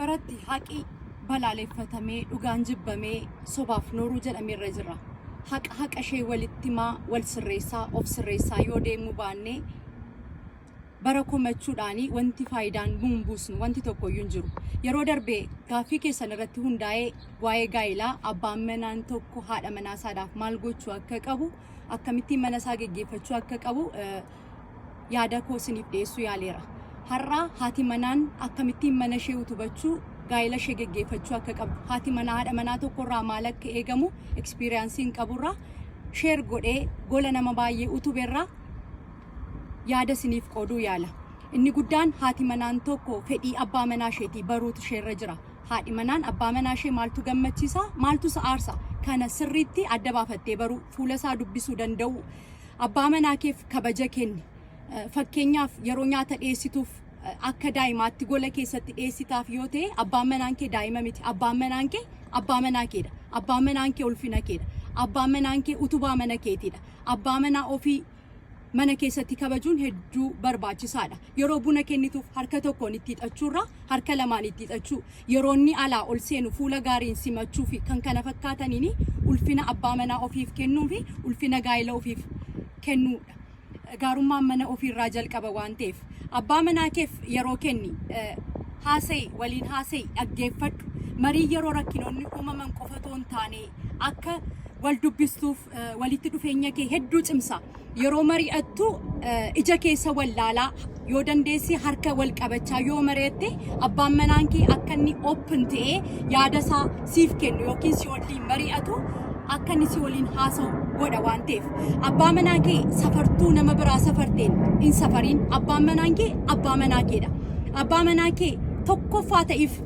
Baratti haqi balaaleffatamee, dhugaan jibbamee, sobaaf nooruu jedhameerra jirra. Haqa haqa ishee walitti himaa, wal sirreessaa, of sirreessaa yoo deemuu baanne bara komachuudhaanii wanti faayidaan nuun buusnu wanti tokko iyyuu hin jiru. Yeroo darbe gaaffii keessan irratti hundaa'ee waa'ee gaa'ilaa abbaan manaan tokko haadha manaa isaadhaaf maal gochuu akka qabu, akkamittiin mana isaa geggeeffachuu akka qabu yaada koo isiniif dhiyeessuu yaaleera. Har'a haati manaan akkamittiin mana ishee utubachuu, gaa'ila ishee geggeeffachuu akka qabdu, haati manaa haadha manaa tokkorraa maal akka eegamu ekspiriyaansiin qaburraa sheer godhee gola nama baay'ee utuberraa yaada isiniif qooduu yaala. Inni guddaan haati manaan tokko fedhii abbaa manaa isheetii baruutu isheerra jira. Haadhi manaan abbaa manaa ishee maaltu gammachiisa, maaltu isa aarsa? Kana sirriitti adda baafattee baruu, fuula isaa dubbisuu danda'u. Abbaa manaa keef kabaja kenni. Fakkeenyaaf yeroo nyaata dhiyeessituuf akka daa'imaatti gola keessatti dhiyeessitaaf yoo ta'e abbaan manaan kee daa'ima miti. Abbaan manaan kee abbaa manaa keedha. Abbaan manaan kee ulfina keedha. Abbaan manaan kee utubaa mana keetiidha. Abbaa manaa ofii mana keessatti kabajuun hedduu barbaachisaadha. Yeroo buna kennituuf harka tokkoon itti hiixachuurra harka lamaan itti hiixachuu, yeroo inni alaa ol seenu fuula gaariin simachuu fi kan kana fakkaataniin ulfina abbaa manaa ofiif kennuu fi ulfina gaa'ela ofiif kennuudha. Gaarummaan mana ofiirraa jalqaba waan ta'eef. Abbaa manaa keef yeroo kenni, haasa'i, waliin haasa'i, dhaggeeffadhu. Marii yeroo rakkinoonni uumaman qofa otoo hin taane akka wal dubbistuuf walitti dhufeenya kee hedduu cimsa. Yeroo mari'attu ija keessa wallaalaa yoo dandeesse harka wal qabachaa yoo mari'atte abbaan manaan kee akka inni open ta'ee yaada isaa siif kennu yookiin si waliin mari'atu akka inni si waliin haasa'u godha waan ta'eef. Abbaa manaa kee safartuu nama biraa safarteen hin safariin. Abbaan manaan kee abbaa manaa keedha. Abbaa manaa kee tokkoffaa ta'iif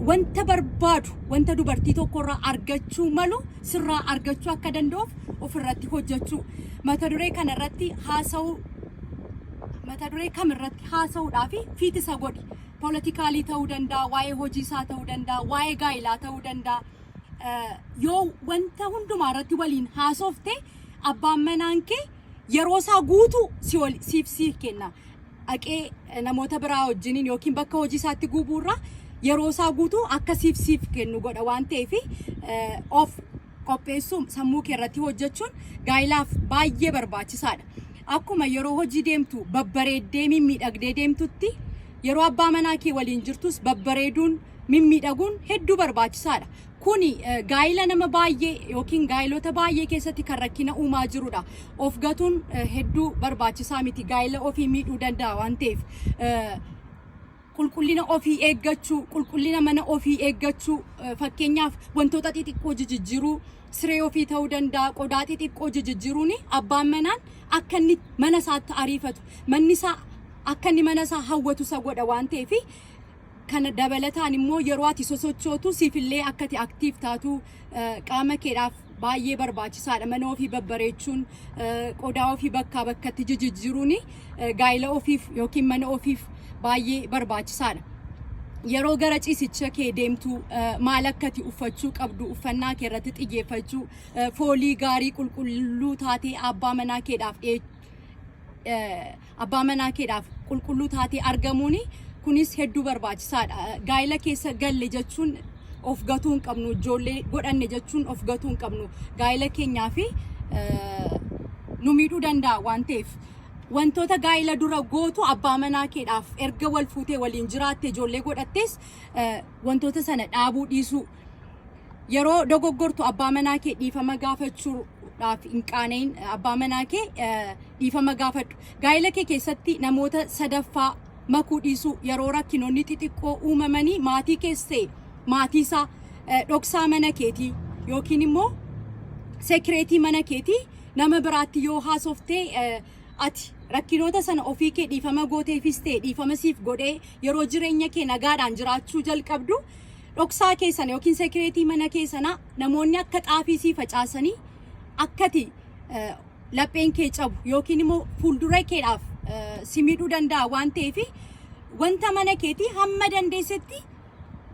wanta barbaadu wanta dubartii tokkorraa argachuu malu sirraa argachuu akka danda'uuf ofirratti hojjechuu. Mata duree kana irratti haasa'uu mata duree kam irratti haasa'uudhaaf fiit isa godhi. Poolitikaalii ta'uu danda'a, waa'ee hojii isaa ta'uu danda'a, waa'ee gaa'ilaa ta'uu danda'a. Yoo wanta hundumaa irratti waliin haasofte abbaan manaan kee yeroo isaa guutuu si wal- siif siif kenna. Dhaqee namoota biraa wajjiniin yookiin bakka hojii isaatti gubuurra yeroo isaa guutuu akka siif siif kennu godha waan ta'eef of qopheessuu sammuu kee irratti hojjechuun gaa'ilaaf baay'ee barbaachisaadha. Akkuma yeroo hojii deemtu babbareeddee mimmiidhagdee deemtutti yeroo abbaa manaa kee waliin jirtus babbareeduun mimmiidhaguun hedduu barbaachisaadha. Kuni gaa'ila nama baay'ee yookiin gaa'ilota baay'ee keessatti kan rakkina uumaa jirudha. Of gatuun hedduu barbaachisaa miti. Gaa'ila ofii miidhuu danda'a waan ta'eef. Qulqullina ofii eeggachuu, qulqullina mana ofii eeggachuu, fakkeenyaaf wantoota xixiqqoo jijijjiiruu, siree ofii ta'uu danda'a, qodaa xixiqqoo jijijjiiruun abbaan manaan akka inni mana isaatti ariifatu, manni isaa akka inni mana isaa hawwatu isa godha waan ta'eef kana dabalataan immoo yeroo ati sosochootu siifillee akka ati aktiif taatu qaama keedhaaf baay'ee barbaachisaadha. Mana ofii babbareechuun, qodaa ofii bakkaa bakkatti jijijjiiruun gaa'ila ofiif yookiin mana ofiif baay'ee barbaachisaadha. Yeroo gara ciisicha kee deemtu maal akka ati uffachuu qabdu uffannaa kee irratti xiyyeeffachuu, foolii gaarii qulqulluu taatee abbaa manaa keedhaaf abbaa manaa keedhaaf qulqulluu taatee argamuun kunis hedduu barbaachisaadha. Gaa'ila keessa galle jechuun of gatuu hin qabnu, ijoollee godhanne jechuun of gatuu hin qabnu. Gaa'ila keenyaa fi nu miidhuu danda'a waan ta'eef. Wantoota gaa'ila dura gootu abbaa manaa keedhaaf erga wal fuutee waliin jiraatte ijoollee godhattes wantoota sana dhaabuu dhiisuu. Yeroo dogoggortu abbaa manaa kee dhiifama gaafachuudhaaf hin qaana'in abbaa manaa kee dhiifama gaafadhu. Gaa'ela kee keessatti namoota sadaffaa makuu dhiisuu yeroo rakkinoonni xixiqqoo uumamanii maatii kees ta'e maatii isaa dhoksaa mana keetii yookiin immoo sekireetii mana keetii nama biraatti yoo haasoftee ati rakkinoota sana ofii kee dhiifama gooteefis ta'e dhiifama siif godhee yeroo jireenya kee nagaadhaan jiraachuu jalqabdu dhoksaa kee sana yookiin sekireetii mana kee sana namoonni akka xaafii sii facaasanii akkati lapheen kee cabu yookiin immoo fuuldura keedhaaf si miidhuu danda'a waan ta'eef wanta mana keetii hamma dandeessetti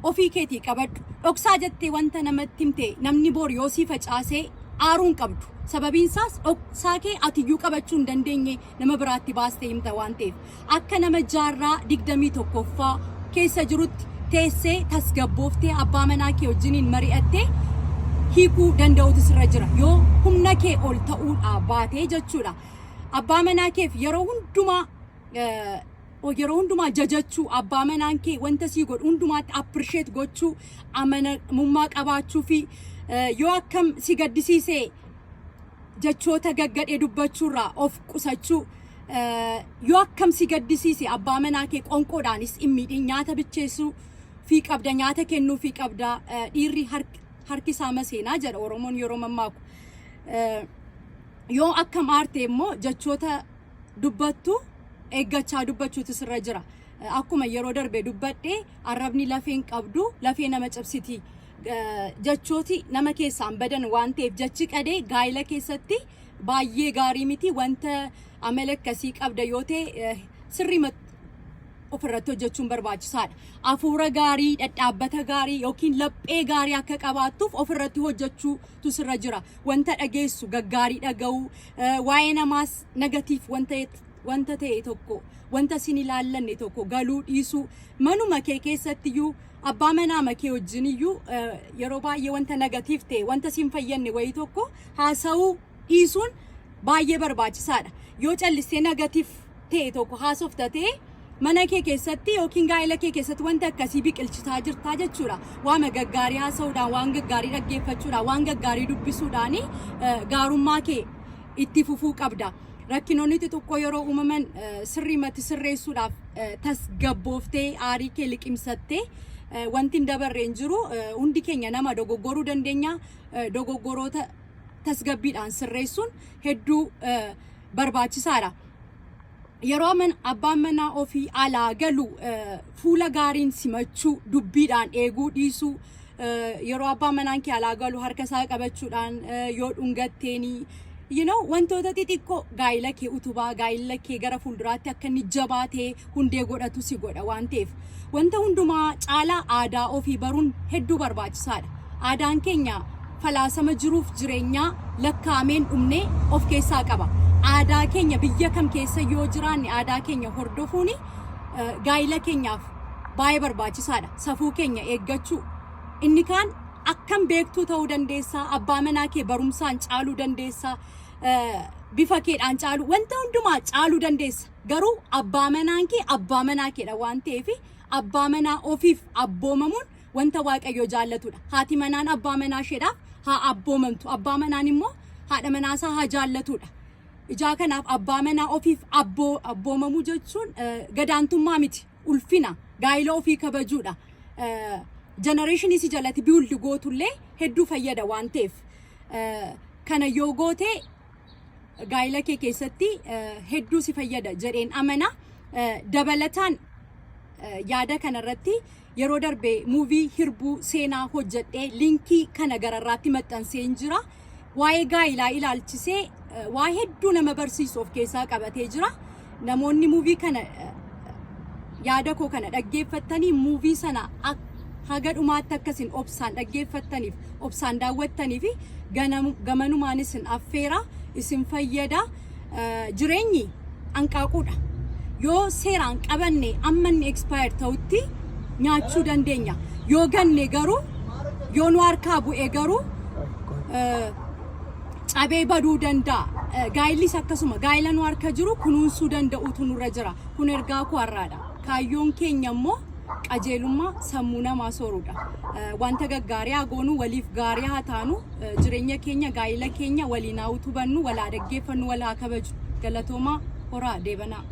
ofii keetii qabadhu. Dhoksaa jettee wanta namatti himte namni bor yoo sii facaasee aaruu hin qabdu. Sababiin isaas dhoksaa kee atiyyuu qabachuu hin dandeenye nama biraatti baastee himta waan ta'eef. Akka nama jaarraa 21ffaa keessa jirutti Teessee tasgabbooftee abbaa manaa kee wajjiniin mari'attee hiikuu danda'utu sirra jira. Yoo humna kee ol ta'uudhaa baatee jechuudha. Abbaa manaa keef yeroo hundumaa jajachuu, abbaa manaan kee wanta sii godhu hundumaatti appreciate gochuu, amanamummaa qabaachuu fi yoo akkam si gaddisiise jechoota gaggadhee dubbachuurraa of qusachuu, yoo akkam si gaddisiise abbaa manaa kee qonqoodhaanis hin miidhin. Nyaata bilcheessuu fi qabda, nyaata kennuu fi qabda. Dhiirri harki isaa maseenaa jedha Oromoon yeroo mammaaku. Yoo akkam aarte immoo jechoota dubbattu eeggachaa dubbachuutu sirra jira. Akkuma yeroo darbe dubbadhe, arrabni lafeen qabdu lafee nama cabsiti. Jechooti nama keessaan badan waan ta'eef, jechi qadee gaa'ila keessatti baay'ee gaarii miti. Wanta amala akkasii qabda yoo ta'e, sirrii ofirratti hojjechuun barbaachisaadha. Hafuura gaarii, dhadhaabbata gaarii yookiin laphee gaarii akka qabaattuuf ofirratti hojjechuutu sirra jira. Wanta dhageessu gaggaarii dhaga'uu, waa'ee namaas negative wanta ta'e tokko, wanta sin ilaallanne tokko galuu dhiisuu, manuma kee keessatti iyyuu abbaa manaa makee wajjin iyyuu yeroo baay'ee wanta negative ta'e, wanta sin fayyadne wayii tokko haasa'uu dhiisuun baay'ee barbaachisaadha. Yoo callistee negative ta'e tokko haasofta ta'e, mana kee keessatti yookiin gaa'ela kee keessatti wanta akkasii biqilchitaa jirtaa jechuudha. Waan gaggaarii haasa'uudhaan, waan gaggaarii dhaggeeffachuudhaan, waan gaggaarii dubbisuudhaan gaarummaa kee itti fufuu qabda. Rakkinoonni xixiqqoo yeroo uumaman sirriimatti sirreessuudhaaf tasgabbooftee aarii kee liqimsattee, wanti hin dabarre hin jiru. Hundi keenya nama, dogoggoruu dandeenya. Dogoggoroota tasgabbiidhaan sirreessuun hedduu barbaachisaadha. Yeroo abbaan manaa ofii alaa galu fuula gaariin simachuu, dubbiidhaan eeguu dhiisuu, yeroo abbaan manaan kee alaa galu harka isaa qabachuudhaan, yoo dhungatteenii, wantoota xixiqqoo gaa'ila kee utubaa, gaa'ila kee gara fuulduraatti akka inni jabaatee hundee godhatu si godha waan ta'eef, wanta hundumaa caalaa aadaa ofii baruun hedduu barbaachisaadha. Aadaan keenya falaasama jiruuf jireenyaa lakkaa'ameen dhumnee of keessaa qaba. Aadaa keenya, biyya kam keessa yoo jiraanne, aadaa keenya hordofuun gaa'ila keenyaaf baay'ee barbaachisaadha. Safuu keenya eeggachuu. Inni kaan akkam beektuu ta'uu dandeessaa, abbaa manaa kee barumsaan caaluu dandeessaa, bifa keedhaan caaluu, wanta hundumaa caaluu dandeessa. Garuu abbaa manaan kee abbaa manaa keedha waan ta'eef, abbaa manaa ofiif abboomamuun wanta Waaqayyo jaallatudha. Haati manaan abbaa manaa isheedhaaf haa abboomamtu. Abbaa manaan immoo haadha manaasaa haa jaallatudha. Ijaa kanaaf abbaa manaa ofiif abboomamuu jechuun gadaantummaa miti. Ulfina gaa'ila ofii kabajuudha. Generationii si jalatti build gootullee hedduu fayyada waan ta'eef, kana yoo goote gaa'ila kee keessatti hedduu si fayyada jedheen amana. Dabalataan yaada kanarratti yeroo darbe movie Hirbuu Seenaa hojjedhee linkii kana gararraatti maxxansee jira. Waa'ee gaa'ilaa ilaalchisee waa hedduu nama barsiisu of keessaa qabatee jira. Namoonni movie kana, yaada koo kana dhaggeeffattanii, movie sana haga dhumaatti akkasin obsaan dhaggeeffattaniif, obsaan daawwattanii fi gamanumaan isin affeera, isin fayyada. Jireenyi hanqaaquudha. Yoo seeraan qabanne amma inni expire ta'utti nyaachuu dandeenya. Yoo ganne garuu, yoo nu harkaa bu'e garuu, cabee baduu danda'a. Gaa'illis akkasuma, gaa'ila nu harka jiru kunuunsuu danda'utu nurra jira. Kun ergaa koo har'aadha. Kaayyoon keenya immoo qajeelummaa sammuu namaa sooruudha. Wanta gaggaarii haa goonu, waliif gaarii haa taanu, jireenya keenya, gaa'ila keenya waliin haa utubannu, wal haa dhaggeeffannu, wal haa kabaju. Galatoomaa, horaa deebanaa.